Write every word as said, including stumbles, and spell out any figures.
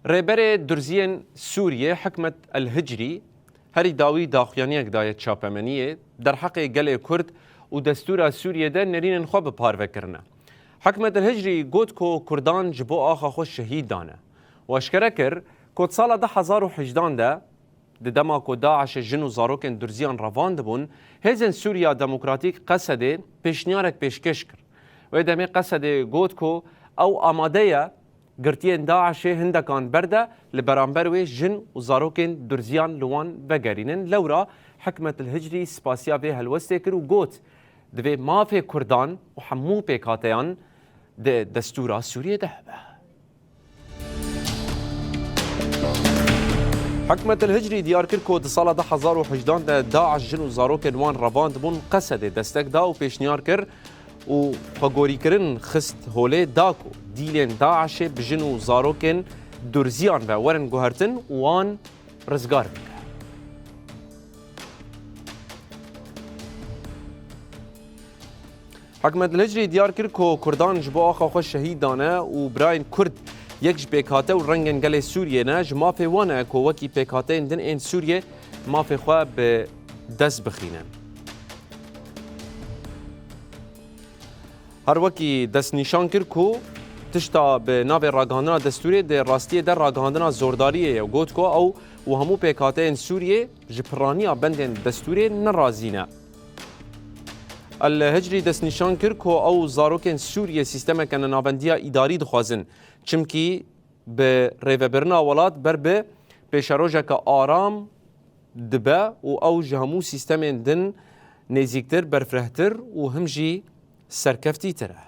Rêberê Durziyên Sûriyê Hikmet El Hicrî herî dawî daxuyaniyek daye çapemeniyê derheqê gelê Kurd û destûra Sûriyê de nerînên xwe bi parve kirine. Hikmet El Hicrî got ku Kurdan ji bo axa xwe şehîd dane û eşkere kir ku di sala du hezar û hejdan de, di dema ku DAIŞê jin û zarokên Durziyan revandibûn, Hêzên Sûriya Demokratîk, Qesedê, pêşniyarek pêşkêş kir. Wê demê Qesedê got ku ew amade ye girtiyên DAIŞê hindekan berde, li beramber wê jin û zarokên Durziyan li wan vegerînin. Lewra Hikmet El Hicrî spasiya vê helwestê kir û got, divê mafê Kurdan û hemû pêkhateyan di destûra Sûriyê de hebe. Hikmet El Hicrî diyar kir ku di sala du hezar û hejdan de DAIŞ jin û zarokên wan revandibûn, Qesedê destek da û pêşniyar kir û xwegorîkirin xist holê, da ku dîlên DAIŞê bi jin û zarokên Durziyan ve werin guhertin û wan rizgar bike. Hikmet El Hicrî diyar kir ku Kurdan ji bo axa xwe şehîd dane û birayên Kurd yek ji pêkhate û rengên gelê Sûriyê ne, ji mafê wan e ku wekî pêkhateyên din ên Sûriyê mafê xwe bi dest bixîne. Her wekî destnîşan kir ku tişta bi navê ragihandina destûrê di rastiyê de ragihandina zordariyê ye û got ku ew û hemû pêkhateyên Sûriyê ji piraniya bendên destûrê nerazî ne. El Hicrî destnîşan kir ku ew zarokên Sûriyê sîstemeke nenavendiya îdarî dixwazin, çimkî bi rêvebirina welat ber bi pêşerojeke aram dibe û ew ji hemû sîstemên din nêzîktir, berfirehtir û him jî serkeftîtir e.